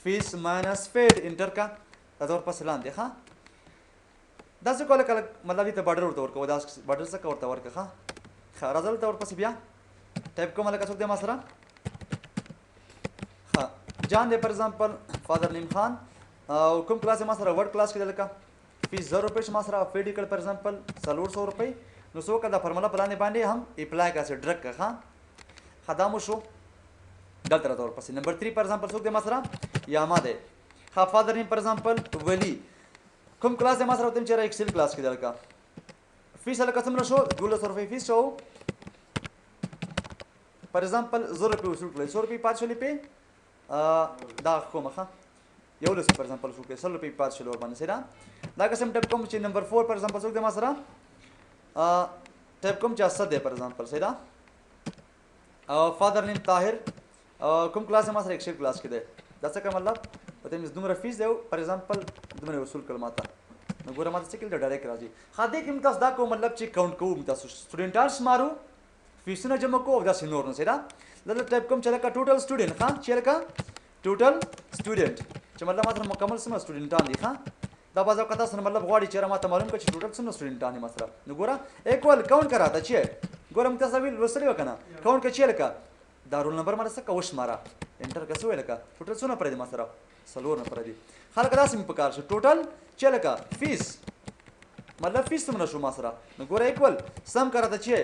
فیس ماینس فیډ، انټر کا. دا ورپسې لاندې. ښه، دا څه کوله کله مطلب دې ته بارډر ورته ورکوه، دا بارډر څه ورته ورکړه. ښه ښه، راځه دلته ورپسې بیا ټایپ کوم لکه څوک دی ما سره؟ ښه، جان دی فار ایگزامپل، فادر نیم خان، او کوم کلاس ما سره؟ ورډ کلاس کې دی، لکه فیس 1000 روپۍ ما سره فیډ کړ فار ایگزامپل 400 روپۍ. نو څو کله دا فارموله په لاندې باندې هم اپلای کا سي ډرګ کا. ښه ښه، دا مو شو. دلته راته ورپسې نمبر 3 فار ایگزامپل څوک دی ما سره؟ یاما دی. ښه، فادر نیم فار ایگزامپل ولی، کوم کلاس دی ما سره؟ ورته چې ایکسل کلاس کې دی، لکه فیس لکه څومره شو؟ 1200 روپۍ فیس شو، فار ایگزامپل 1000 روپۍ وصول کړل، 100 روپۍ پاتې شولې پې دا کومه. ښه، 11 فار ایگزامپل وصول کړل، 100 روپۍ پاتې شولې ورباندې، صحیح ده؟ دا قسم ټایپ کوم چې نمبر 4 فار ایگزامپل څوک دی ما سره؟ ټایپ کوم چې اسد دی فار ایگزامپل، صحیح ده؟ او فادر نیم طاهر، کوم کلاس ما سره؟ ایکسل کلاس کې دی. دا څه کوم مطلب په دې دومره فیس دی فار ایگزامپل دومره وصول کړ ماته، نو ګوره ماته څه کېږي؟ ډایرکټ راځي. ښه، دې کې موږ تاسو دا کوم مطلب چې کاونټ کوو، موږ تاسو سټوډنټان شمارو، فیسونه جمع کوو او داسې نور. نو صحیح ده، دلته ټایپ کوم چې لکه ټوټل سټوډنټ. ښه، چې لکه ټوټل سټوډنټ چې مطلب ما سره مکمل څومره سټوډنټان دي. ښه، دا بعض اوقات تاسو مطلب غواړي چې ماته معلوم کړي چې ټوټل څومره سټوډنټان دي ما سره. نو ګوره ایکوال کاونټ کراته چې ګوره موږ تاسو ویل لوستلې وکنه، کاونټ که چې لکه دا رول نمبر ما څه وشماره، انټر که څه ویل لکه ټوټل څونه پر دي ما سره؟ څلور نفره دي. خلک داسې مې پکار شو ټوټل چې لکه فیس مطلب فیس څومره شو ما سره. نو ګوره ایکوال سم کراته چې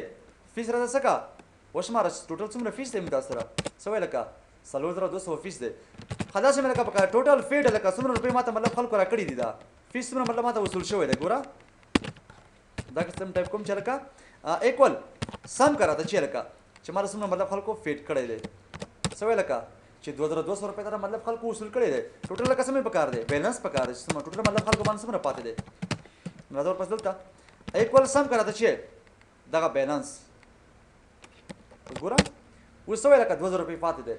فیس راته څه کا وشماره چې ټوټل څومره فیس دی موږ سره. څه ویل لکه 4200 فیس دی. ښه، داسې مې لکه پکار ټوټل فیډ لکه څومره روپۍ ماته مطلب خلکو راکړي دي، دا فیس څومره مطلب ماته وصول شوی دی. ګوره دا قسم ټایپ کوم چې لکه ایکوال سم کراته چې لکه چې ماته څومره مطلب خلکو فیډ کړی دی. څه ویل لکه چې 2200 روپۍ ته مطلب خلکو وصول کړی دی. ټوټل لکه څه مې پکار دی؟ بیلانس پکار دی چې څومره ټوټل مطلب خلکو باندې څومره پاتې دی. نو راځه ورپسې دلته ایکوال سم کراته چې دغه بیلانس اوس ګوره اوس څه وایي لکه 2000 روپۍ پاتې دی.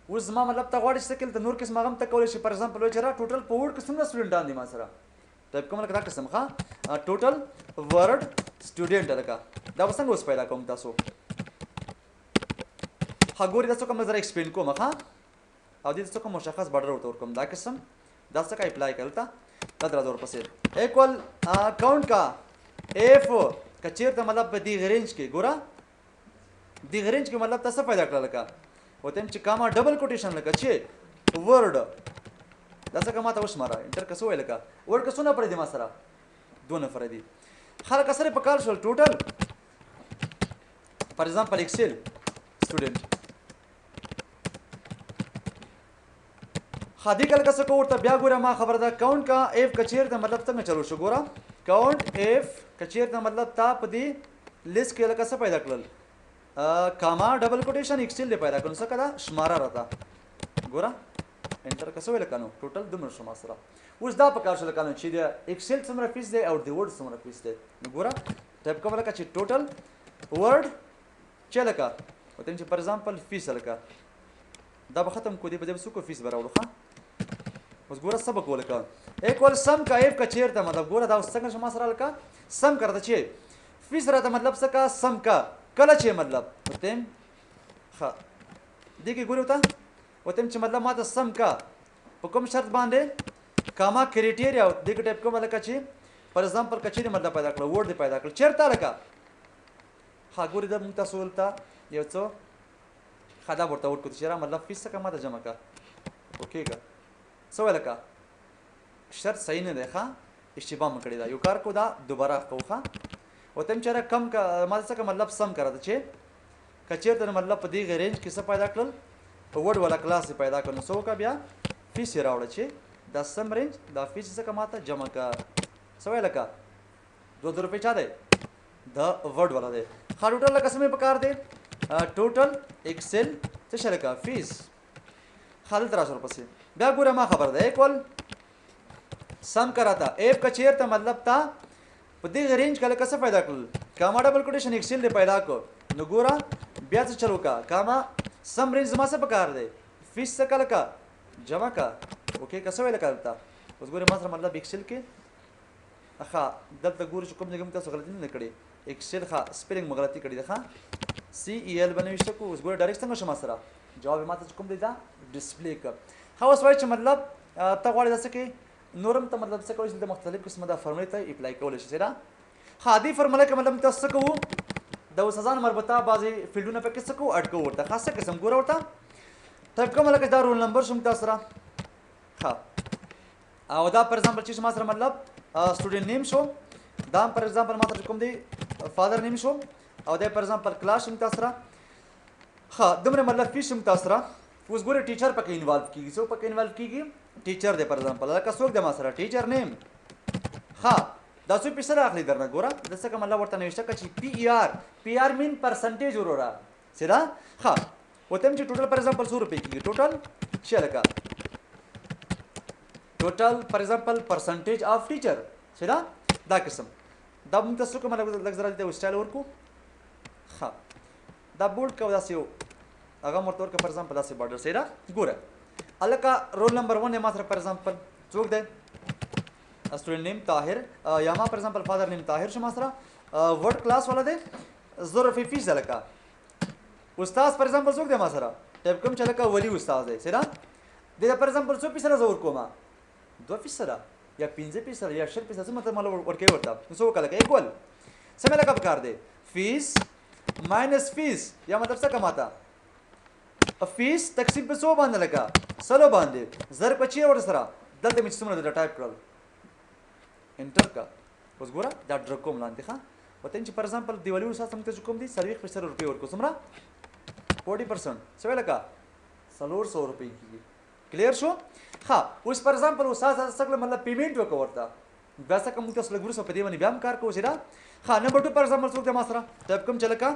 اوس زما مطلب ته غواړې چې څه کړې، ته نور قسم هغه هم ته کولی شې. فار ایگزامپل وایي چې را ټوټل په ورډ کې څومره سټوډنټان دي ما سره، ټایپ کوم لکه دا قسم. ښه، ټوټل ورډ سټوډنټ لکه دا به څنګه اوس پیدا کوم تاسو؟ ښه ګورې، دا څه کوم زه ایکسپلین کوم. ښه، او دې څه کوم مشخص بارډر ورته ورکوم دا قسم. دا څه کا اپلای کړل ته دا درځه ورپسې ایکوال کاونټ کا اف که چیرته مطلب په دې رینج کې، ګوره دې رینج کې مطلب تاسو پیدا کړل لکه وته چې کاما ډبل کوټیشن لکه چې ورډ دا څه ما ته وشماره انټر کسو ویل لکه ورډ کسونه پر دې ما سره دوه نفر دي. خلک سره په کار شول ټوټل فار ایگزامپل ایکسل سټوډنټ. خادي کله کسه کو ورته بیا ګوره ما خبر ده کاونټ کا اف کچیر ته مطلب څنګه چلو شو. ګوره کاونټ اف کچیر ته مطلب تا په دې لیست کې لکه څه پیدا کړل، کاما ډبل کوټیشن ایکسل دی پیدا کړل، څه کړه شماره راته. ګوره انټر کسه ویل کنو ټوټل دومره شو ما سره. اوس دا په کار شو لکه چې د ایکسل څومره فیس دی او د ورډ څومره فیس دی. نو ګوره ټایپ کوم لکه چې ټوټل ورډ چې لکه وته چې فار ایگزامپل فیس لکه دا به ختم کو دی په دې به څوک فیس به راوړو. ښه، اوس ګوره څه به کو لکه ایکوال سم کا اف که چېرته مطلب ګوره دا اوس څنګه شو ما سره لکه سم کړه چې فیس راته مطلب څه کا سم کا کله چې مطلب وته. ښه، دې کې ګورې ورته وته چې مطلب ماته سم کا په کوم شرط باندې کاما کریټیریا دې کې ټایپ کوم لکه چې فار ایگزامپل که چېرې مطلب پیدا کړه ورډ دې پیدا کړ چېرته لکه. ښه ګورې دا موږ تاسو دلته یو څه ښه دا ورته ورکړو چې را مطلب فیس څه ماته جمع که اوکې که څه وایي لکه شرط صحیح نه دی. ښه، اشتباه مو کړې ده، یو کار کو دا دوباره کوو. ښه، وته چې را کم که ماته څه که مطلب سم کړه چې که چېرته مطلب په دې رینج کې څه پیدا کړل ورډ والا کلاس یې پیدا کړ، نو څه وکړه بیا فیس یې راوړه چې دا سم رینج دا فیس یې څه که ماته جمع که. څه وایي لکه 2000 روپۍ چا دی؟ د ورډ والا دی. ښه، ټوټل لکه څه مې په کار دی؟ ټوټل ایکسل څه شی لکه فیس. ښه، دلته راشه ورپسې بیا ګوره ما خبر ده ایکول سم که راته اف که چېرته مطلب تا په دې رینج کې لکه څه پیدا کړل کاما ډبل کوټیشن ایکسل دې پیدا کړ، نو ګوره بیا څه چل وکړه کاما سم رینج زما څه په کار دی؟ فیس څه که لکه جمع که اوکې که څه وایي لکه دلته اوس ګورې ما سره مطلب ایکسل کې. ښه، دلته ګورو چې کوم ځای کې موږ تاسو غلطي نه ده کړې. ایکسل ښه سپیلینګ مو غلطي کړې ده. ښه، سی ای ال به نوشته کو. اوس ګوره ډایرکټ څنګه شو ما سره جواب یې ماته چې کوم دی دا ډسپلی کړ. ښه، اوس وایي چې مطلب ته غواړې دا څه کوې نور هم ته مطلب څه کولی شې دلته مختلف قسمه دا فارمولې ته اپلای کولی شې. صحیح ده؟ ښه، دې فارموله کې مطلب تاسو څه کوو د استادانو مربوطه بعضې فیلډونه پکې څه کوو اډ کوو ورته. ښه، څه قسم ګوره ورته ټایپ کوم لکه دا رول نمبر شوم تاسو سره. ښه، او دا فار ایگزامپل چې ما سره مطلب سټوډنټ نیم شو، دا هم فار ایگزامپل ما سره کوم دی فادر نیم شو، او دا فار ایگزامپل کلاس شوم تاسو سره. ښه، دومره مطلب فیس شوم تاسو سره. اوس ګوره ټیچر پکې انوالو کیږي. څوک پکې انوالو کیږي؟ ټیچر دی. فار ایگزامپل لکه څوک دی ما سره ټیچر نیم. ښه، دا څو پیسې راخلي درنه؟ ګوره د څه کوم مطلب ورته نوشته کړه چې پی ای آر، پی آر مین پرسنټیج وروره. څه ده؟ ښه، وته چې ټوټل فار ایگزامپل څو روپۍ کیږي؟ ټوټل چې لکه ټوټل فار ایگزامپل پرسنټیج اف ټیچر څه ده دا قسم. دا موږ تاسو کوم لږ زره دې سټایل ورکو. ښه، دا بولډ کو داسې یو هغه ورته ورکړه فار ایگزامپل داسې بارډر. صحیح ده؟ ګوره هلکه رول نمبر 1 ما سره فار ایگزامپل څوک دی؟ سټوډنټ نیم طاهر، یا ما فار ایگزامپل فادر نیم طاهر شو ما سره. ورډ کلاس والا دی، 1000 روپۍ فیس ده. لکه استاد فار ایگزامپل څوک دی ما سره؟ ټایپ کوم چې لکه ولی استاد دی. صحیح ده؟ دې فار ایگزامپل څو فیصده زه ورکوم؟ 2% یا 5% یا 20%، څه مطلب مال ورکوي ورته؟ نو څه وکړه لکه ایکول څه مې لکه پکار دی؟ فیس ماینس فیس، یا مطلب څه که ماته فیس تقسیم په څو باندې لکه سلو باندې زر په چی ورسره دلته مې څومره دلته ټایپ کړل انټر کا. اوس ګوره دا ډرګ کوم لاندې. ښه، وته چې فار ایگزامپل دیوالي استاد موږ ته چې کوم دی 40% روپۍ ورکو. څومره؟ 40% څه ویل لکه 400 روپۍ کېږي. کلیر شو؟ ښه، اوس فار ایگزامپل استاد څه کړل مطلب پیمنټ وکړه ورته، بیا څه کوم موږ تاسو لږ وروسته په دې باندې بیا هم کار کوو چې دا. ښه، نمبر 2 فار ایگزامپل څوک دی ما سره؟ ټایپ کوم چې لکه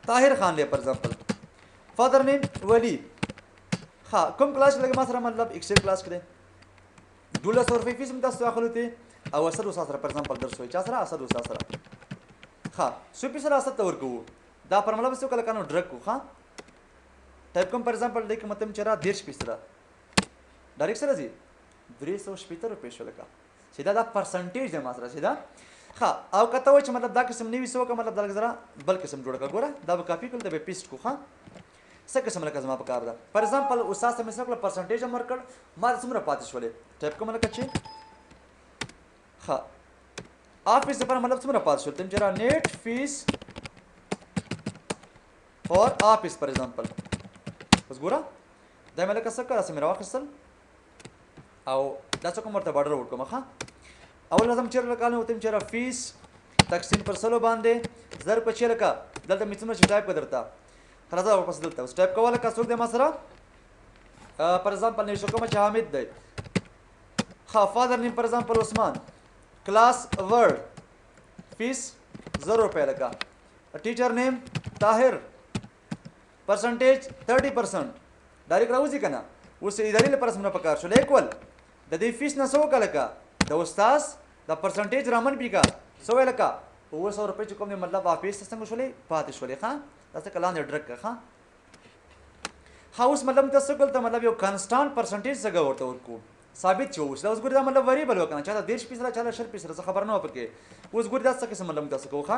طاهر خان دی فار ایگزامپل، فادر نیم ولی. ښه، کوم کلاس کې لګي ما سره مطلب ایکسل کلاس کې دی. 1200 روپۍ فیس هم تاسو اخلو ته، او اسد استاد سره فار ایگزامپل درس وایي. چا سره؟ اسد استاد سره. ښه، څو فیصده اسد ته ورکوو؟ دا فارموله به څه وکړه لکه نو ډرګ کو ښه ټایپ کوم. فار ایگزامپل دې کې مطلب چې را 30 فیصده ډایرکټ سره راځي 360 روپۍ شو لکه چې دا پرسنټیج دی ما سره چې دا ښه. او که ته وایې چې مطلب دا قسم نه وي څه وکړه، مطلب دا لږ زره بل قسم جوړ کړه. ګوره دا به کاپي کړل، دا به پیسټ کو. ښه څه قسم لکه زما په کار ده. فار ایگزامپل استاد ته مې څه وکړه، پرسنټیج هم ورکړ، ما ته څومره پاتې شولې ټایپ کوم لکه چې ښه آفیس لپاره مطلب څومره پاتې شول، تم چې را نیټ فیس فار آفیس فار ایگزامپل. اوس ګوره دا مې لکه څه کړه، داسې مې راواخیستل او دا څه کوم ورته بارډر ورکوم. ښه اول راځم چېرې لکه نو تم چې را فیس تقسیم پر سلو باندې ضرب په چې لکه دلته مې څومره چې ټایپ کړ درته راځه ورپسې دلته اوس ټایپ کوه لکه څوک دی ما سره. فار ایگزامپل نوشته کوم چې حامد دی، ښه فادر نیم فار ایگزامپل عثمان، کلاس ورډ، فیس 0 روپۍ لکه، ټیچر نیم طاهر، پرسنټیج 30% ډایرکټ راوځي که نه. اوس ادارې لپاره څومره پکار شو لیکول د دې فیس نه څه وکړه لکه د استاد د پرسنټیج رامن پی کا څه ویل لکه 700 روپۍ چې کوم دی مطلب آفیس ته څنګه شولې پاتې شولې. ښه دا څه لاندې ډرک که. ښه ښه اوس مطلب ته څه کړل ته مطلب یو کانسټانټ پرسنټیج څنګه ورته ورکو ثابت چې اوس دا اوس ګوري دا مطلب وریبل وکنه، چاته 30 فیصده چاته 20 فیصده څه خبر نه وه پکې. اوس ګوري دا څه قسم مطلب تاسو کوو. ښه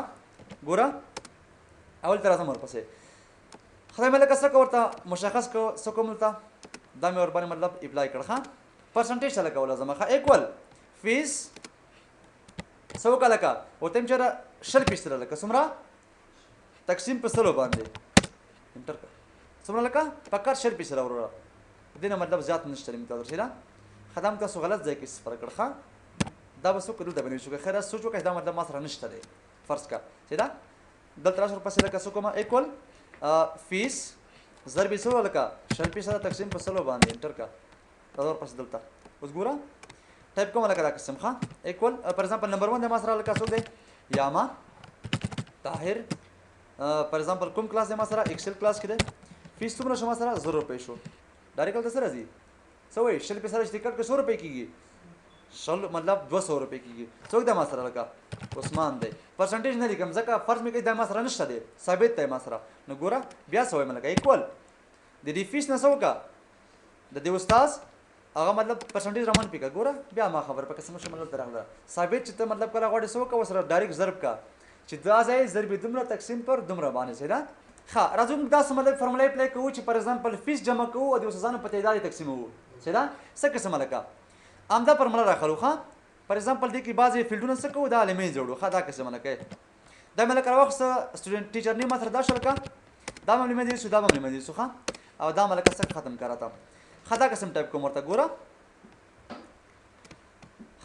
ګوره اول ته راځم ورپسې. خدای مې لکه څه ورته مشخص کو څه کوم دلته دا مې ورباندې مطلب اپلای کړ. ښه پرسنټیج ته لګوله زما. ښه ایکول فیس څه وکړه لکه ورته مې چېرې 20 فیصده لکه څومره تقسیم په سلو باندې انټر کړه څومره لکه فقط 20 فیصده وروره، دې نه مطلب زیات نشته دی متوجه شئ. دا خدام تاسو غلط ځای کې استفاده کړ. ښه دا به څوک دلته به نشو خیر سوچ وکړه دا مطلب ما سره نشته دی فرض کا چې دا دلته راشه ورپسې لکه څه کومه ایکول فیس ضرب سلو لکه 20 فیصده تقسیم په سلو باندې انټر کا دا ورپسې دلته اوس ګوره ټایپ کوم لکه دا قسم. ښه ایکول فار ایگزامپل نمبر 1 د ما سره لکه څوک دی یاما طاهر، فار ایگزامپل کوم کلاس دی ما سره ایکسل کلاس کې دی، فیس څومره شو ما سره 0 روپۍ شو. ډایرکټ هلته څه راځي څه وایي 20 فیصده چې کټ کړې څو روپۍ کېږي شل مطلب 200 روپۍ کېږي. څوک دی ما سره لکه عثمان دی، پرسنټیج نه لیکم ځکه فرض مې کوي دا ما سره نشته دی ثابت دی ما سره. نو ګوره بیا څه وایم لکه ایکول د دې فیس نه څه وکړه د دې استاد هغه مطلب پرسنټیج را منفي کړه. ګوره بیا ما خبر پکې څنګه شو مطلب درغله ثابت چې ته مطلب کله غواړې څه وکړه ورسره ډایرکټ ضرب کا چې دا ځای ضرب دومره تقسیم پر دومره باندې صحیح ده. ښه راځو موږ داسې مطلب فارموله اپلای کوو چې فار ایگزامپل فیس جمع کوو او د استادانو په تعداد یې تقسیموو صحیح ده. څه قسم لکه همدا فارموله راخلو. ښه فار ایگزامپل دې کې بعضې فیلډونه څه کوو دا له منځه وړو. ښه دا قسم لکه دا مې لکه راواخیسته سټوډنټ ټیچر نیم ما سره دا شو لکه دا به مې له منځه یوسو دا به مې له منځه یوسو. ښه او دا مې لکه څه ختم کړه راته. ښه دا قسم ټایپ کوم ورته ګوره.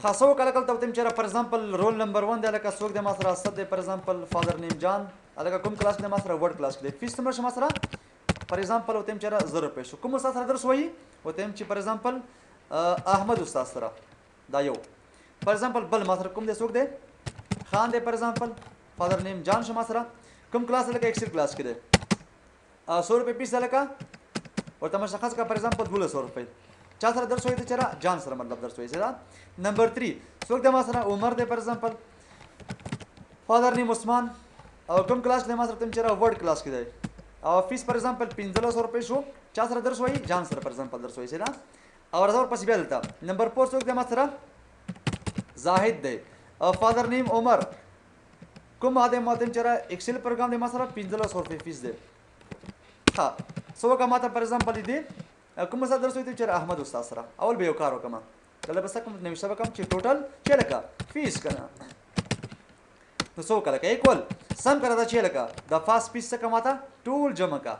ښه څه وکړه لکه دلته ورته چې فار ایگزامپل رول نمبر 1 دی لکه څوک دی ما سره اسد دی، فار ایگزامپل فادر نیم جان لکه کوم کلاس دی ما سره ورډ کلاس کې دی، فیس څومره شو ما سره فار ایگزامپل ورته چې 0 روپۍ شو. کوم استاد سره درس وایي ورته چې فار ایگزامپل احمد استاد سره دا یو فار ایگزامپل بل ما سره کوم دی څوک دی خان دی، فار ایگزامپل فادر نیم جان شو ما سره کوم کلاس لکه ایکسل کلاس کې دی، 100 روپۍ فیس لکه ورته مشخص کړه فار ایگزامپل 1200 روپۍ. چا سره درس وایي ته چېرې جان سره مطلب درس وایي. صحیح نمبر 3 څوک دی ما سره عمر دی، فار ایگزامپل فادر نیم عثمان او کوم کلاس دی ما سره تم چېرې ورډ کلاس کې دی او فیس فار ایگزامپل 1500 روپۍ شو. چا سره درس وایي جان سره فار ایگزامپل درس وایي. صحیح او راځه ورپسې بیا دلته نمبر 4 څوک دی ما سره زاهد دی او فادر نیم عمر کوم دی ما تم چېرې ایکسل پروګرام دی ما سره 1500 روپۍ فیس دی. ښه څه وکړه ما ته فار ایگزامپل دی کوم استاد درس وایي چې احمد استاد سره اول به یو کار وکړم کله به څه کوم نوشته به کوم چې ټوټل چې لکه فیس که نه نو څه وکړه لکه ایکول سم کړه دا چې لکه د فاست فیس څه که ما ته ټول جمع که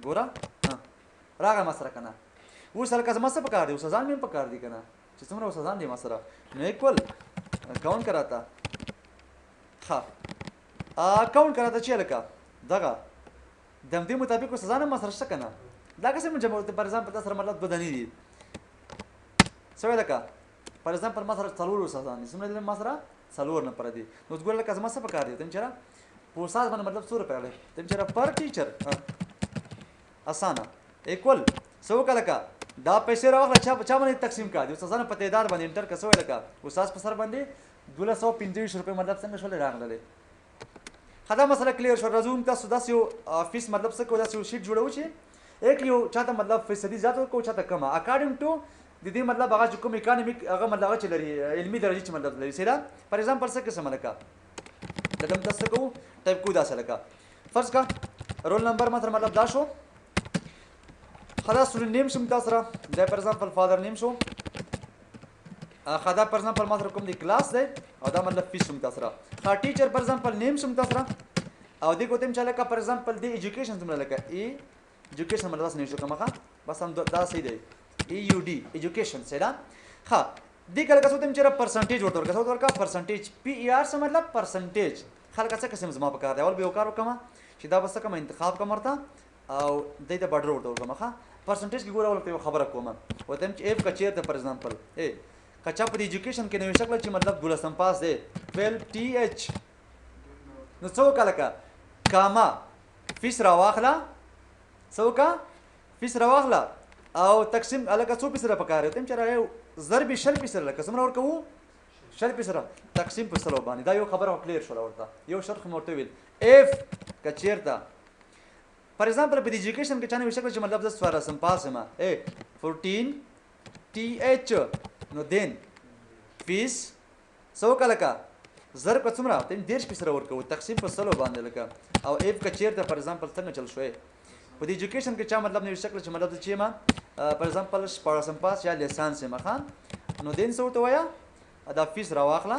ګوره راغی ما سره که نه. اوس لکه زما څه پکار دی استادان مې هم پکار دي که نه چې څومره استادان دي ما سره نو ایکول کاونټ که راته ښه کاونټ که راته چې لکه دغه د همدې مطابق استادان هم ما سره شته که نه. دا قسم جمع فار ایگزامپل تا سره مطلب دوه دانې دي څه وایي لکه فار ایگزامپل ما سره څلور استادان دي څومره دي ما سره څلور نفره دي. نو اوس ګوره لکه زما څه پکار دي ته چېرې په استاد باندې مطلب څو روپۍ راغلی ته چېرې پر ټیچر اسانه ایکول څه وکړه لکه دا پیسې راواخله چا چا باندې تقسیم کړه د استادانو په تعداد باندې انټر که څه وایي لکه استاد په سر باندې 1225 روپۍ مطلب څنګه شولې راغللې. ښه دا مسله کلیر شوه. راځو موږ تاسو داسې یو فیس مطلب څه کوو، داسې یو شیټ جوړوو چې یک یو چاته مطلب فیصدي زیات ورکوو، چاته کمه، اکارډینګ ټو د دې مطلب هغه چې کوم اکانومیک هغه مطلب هغه چې لري علمي درجه چې مطلب لري. صحیح ده؟ فار ایگزامپل څه قسم لکه دلته موږ تاسو څه کوو، ټایپ کوو داسې لکه فرض کا رول نمبر مثلا مطلب دا شو. ښه دا سټوډنټ نیم شو تاسو سره دا فار ایگزامپل فادر نیم شو. ښه دا فار ایگزامپل ما سره کوم دی کلاس دی او دا مطلب فیس شوم تاسو سره. ښه ټیچر فار ایگزامپل نیم شوم تاسو سره او دې کوتم چې لکه فار ایگزامپل دی ایجوکیشن څومره لکه ای ایجوکیشن مطلب تاسو نه شو کومه. ښه بس هم دا صحیح دی، ای یو ډي ایجوکیشن صحیح ده. ښه دې کله که څه چې پرسنټیج ورته ورکړه، څه ورکړه پرسنټیج، پی ای آر څه مطلب پرسنټیج. خلک څه قسم زما په کار دی، اول به یو کار وکړم چې دا به څه کوم انتخاب کوم ورته او دې ته بارډر ورته ورکړم. ښه پرسنټیج کې ګوره ورته یو خبره کوم ورته چې اف که چېرته فار ایگزامپل ای که چا په دې ایجوکیشن کې نوې شکل چې مطلب دولسم پاس دی 12 ټي اچ، نو څه وکړه لکه کاما فیس راواخله، څه وکړه فیس راواخله او تقسیم لکه څو پیسې را پکار دی چې راغی ضرب 20 پیسې لکه څومره ورکوو 20 پیسې تقسیم په سلو باندې. دا یو خبره کلیر شوله ورته، یو شرط خو مې ورته وویل اف که چېرته فار ایگزامپل په دې ایجوکیشن کې چا نوې شکل چې مطلب زه څوارلسم پاس یم ای 14 ټي اچ، نو دین فیس څه وکړه لکه ضرب که څومره ته 30 پیسې ورکوو تقسیم په سلو باندې لکه. او اف که چېرته فار ایگزامپل څنګه چل شوی په دې ایجوکیشن کې چا مطلب نوې شکل چې مطلب زه چې یم فار ایگزامپل شپاړسم پاس یا لیسانس یم، ښه نو دین څه ورته وایه دا فیس راواخله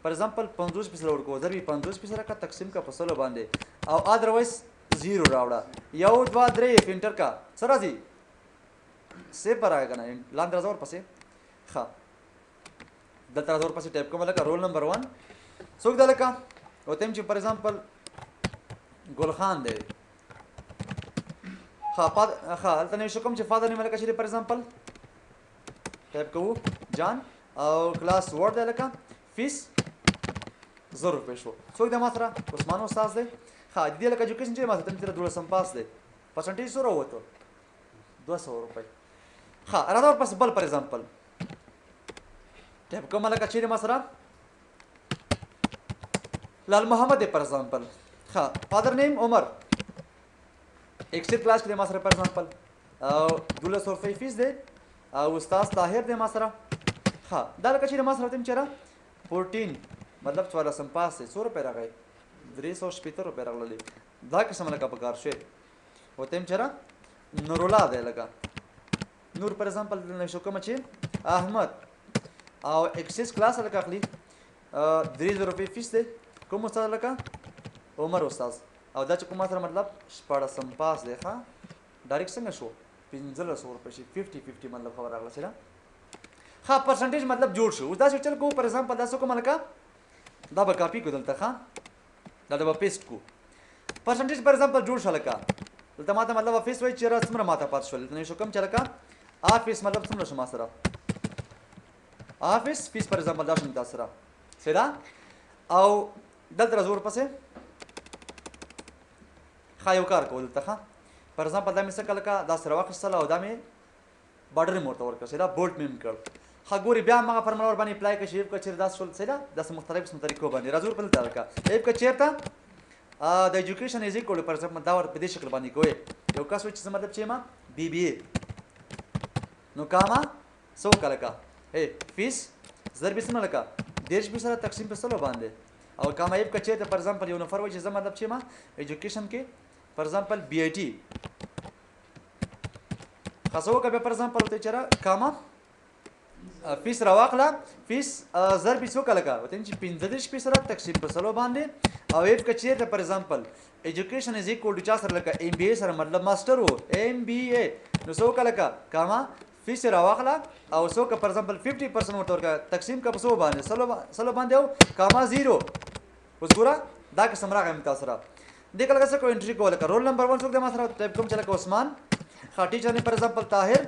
فار ایگزامپل 50 پیسې ورکوو ضرب یې 50 پیسې راکړه تقسیم کړه په سلو باندې او ادروایز زیرو راوړه، یو دوه درې اف انټر کا څه راځي صفر راغی که نه لاندې راځه ورپسې. ښه دلته راځه ورپسې ټایپ کوم لکه رول نمبر 1 څوک ده لکه ورته وایم چې فار ایگزامپل ګل خان دی. ښه ښه هلته نوشته کوم چې فادر نیم لکه چې فار ایگزامپل ټایپ کوو جان او کلاس ورډ دی لکه فیس 1000 روپۍ شو. څوک دی ما سره؟ عثمان استاد دی. ښه د دې لکه ایجوکیشن چې ما سره تم تر دولسم پاس دی، پرسنټیج څو راووتو؟ 200 روپۍ. ښه راځه ورپسې بل فار ایگزامپل ټایپ کوم لکه چیرې ما سره لال محمد دی فار ایگزامپل. ښه فادر نیم عمر، ایکسل کلاس کې دی ما سره فار ایگزامپل او 1200 روپۍ فیس دی او استاد طاهر دی ما سره. ښه دا لکه چیرې ما سره تم چېرې 14 مطلب څوارلسم پاس دی، څو روپۍ راغی؟ 360 روپۍ راغللې. دا قسم لکه په کار شوی ورته وایم چېرې نورالله دی لکه نور فار ایگزامپل نوشته کوم چې احمد او اکسس کلاس لکه اخلي 3000 روپۍ فیس دی، کوم استاد لکه عمر استاد او دا چې کوم سره مطلب شپاړسم پاس دی. ښه ډایرکټ څنګه شو 1500 روپۍ شي، 50 50 مطلب خبره راغله چې ده. ښه پرسنټیج مطلب جوړ شو. اوس داسې چل کوو فار ایگزامپل داسې کوم لکه دا به کاپي کو دلته، ښه دا به پیسټ کو پرسنټیج فار ایگزامپل جوړ شو لکه دلته ماته مطلب افیس وایي چې را څومره ماته پاتې شول، دلته نشو کوم چې لکه افیس مطلب څومره شو ما سره افیس فیس فار ایگزامپل دا شو تاسو سره صحیح ده. او دلته راځو ورپسې ښه یو کار کوو دلته. ښه فار ایگزامپل دا مې څه کړه لکه دا سره واخیستله او دا مې بارډر مې ورته ورکړ، صحیح ده، بولټ مې هم کړ. ښه ګوري بیا هماغه فرموله ورباندې اپلای کړه چې اف که چېرې داسې شول، صحیح ده، داسې مختلف قسم طریقو باندې راځو ورپسې دلته لکه اف که چېرته د ایجوکیشن از ایکوال فار ایگزامپل دا ور په دې شکل باندې کوي یو کس وایي چې څه مطلب چې ما بی بی ای نو کاما څه وکړه لکه ای فیس ضرب یې څومره لکه 30 فیصده تقسیم په سلو باندې او کاما اف که چېرته فار ایگزامپل یو نفر وایي چې زه مطلب چې ما ایجوکیشن کې فار ایگزامپل بی آی ټي ښه څه وکړه بیا فار ایگزامپل ورته چې را کاما فیس راواخله فیس ضرب یې څو کله کا ورته چې 35 فیصده تقسیم په سلو باندې او اف که چېرته فار ایگزامپل ایجوکیشن از ایکوال ټو چا سره لکه ایم بی ای سره مطلب ماستر وو ایم بی ای نو څه وکړه لکه کاما فیس یې راواخله او څو که فار ایگزامپل 50% ورته ورکړه تقسیم که په څو باندې سلو باندې او کاما زیرو. اوس ګوره دا قسم راغی موږ تاسو سره دې کله څه کوو انټري کوو لکه رول نمبر 1 څوک دی ما سره ټایپ کوم چې لکه عثمان. ښه ټیچر نه فار ایگزامپل طاهر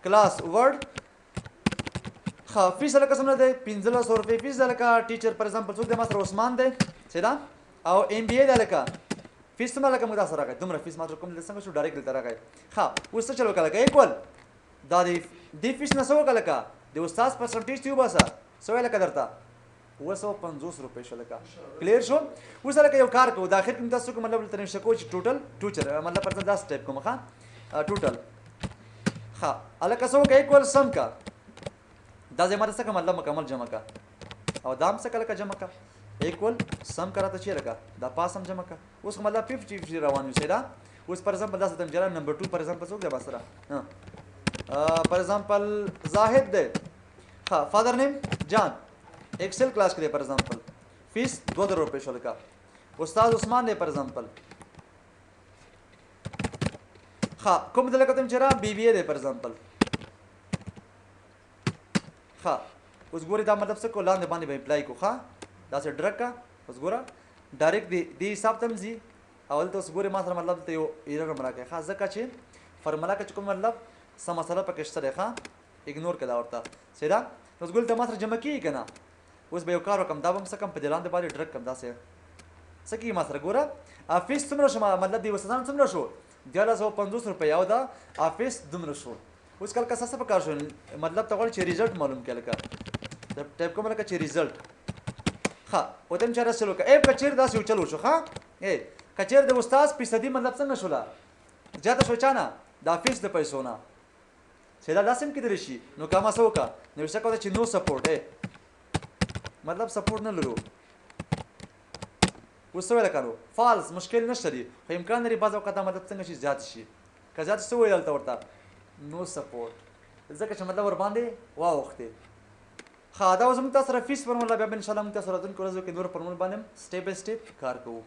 کلاس ورډ. ښه فیس لکه څومره دی 1500 روپۍ فیس ده لکه ټیچر فار ایگزامپل څوک دی ما سره عثمان دی صحیح ده او ایم بی ای ده لکه فیس څومره لکه موږ تاسو راغی دومره فیس ما سره کوم څنګه شو ډایرکټ دلته راغی. ښه اوس څه چل وکړه لکه ایکول دا دی دې فیس نه څه وکړه لکه د استاد پرسنټیج ته وباسه څه وایي لکه درته 750 روپۍ شو لکه کلیر شو. اوس لکه یو کار کوو، د اخر کې تاسو کوم مطلب دلته نوشته کوو چې ټوټل ټوچر مطلب پر داسې ټایپ کوم. ښه ټوټل ښه هلکه څه وکړه، ایکول سم کا دا ځای ماته څه که مطلب مکمل جمع کا او دا هم څه که لکه جمع کا ایکول سم کا راته چې لکه دا پاس هم جمع کا. اوس خو مطلب 50 50 روان یو، صحیح ده. اوس فار ایگزامپل داسې تم جرا نمبر 2 فار ایگزامپل څوک دی ما سره؟ فار ایگزامپل زاهد دی. ښه فادر نیم جان، ایکسل کلاس کې دی. فار ایگزامپل فیس 2000 روپۍ شو لکه. استاد عثمان دی فار ایگزامپل. ښه کوم دی لکه تم چې را بی بی ای دی فار ایگزامپل. ښه اوس ګورې دا مطلب څه کو لاندې باندې به اپلای کو. ښه داسې ډرک کا، اوس ګوره ډایرکټ دی دې حساب ته هم ځي او دلته اوس ګورې ما سره مطلب دلته یو ایرر هم راکړی. ښه ځکه چې فرموله کې چې کوم مطلب څه مسله پکې شته دی. ښه ایګنور کړه دا ورته، صحیح ده. اوس ګورې دلته ما سره جمع کېږي که نه؟ اوس به یو کار وکړم، دا به هم څه کړم په دې لاندې باندې ډرک کړم. داسې څه کېږي ما سره؟ ګوره افیس څومره شو، مطلب د استادانو څومره شو؟ 1350 روپۍ او دا افیس دومره شو. اوس کله کسه څه په کار شو، مطلب ته غواړي چې ریزلټ معلوم کړي، لکه ټایپ کوم لکه چې ریزلټ. ښه ورته هم چاره چلو که ای که چېرې داسې یو چل وشو. ښه ای که چېرې د استاد فیصدي مطلب څنګه شوله زیاته شوه چا نه؟ د افیس د پیسو نه، چې دا داسې هم کېدلی شي. نو که ما څه وکړه، نوشته کوله چې نو سپورټ، ای مطلب سپورټ نه لرو. اوس څه ویل کړو؟ فالس مشکل نشته دی، خو امکان لري بعض اوقات دا مطلب څنګه شي زیات شي. که زیات څه ویل دلته ورته نو سپورټ، ځکه چې مطلب ورباندې واوښتې. ښه دا اوس موږ تاسو سره فیس فرموله، بیا به انشاءالله موږ تاسو راتلونکو ورځو کې نور فرمول باندې هم سټیپ بای سټیپ کار کوو.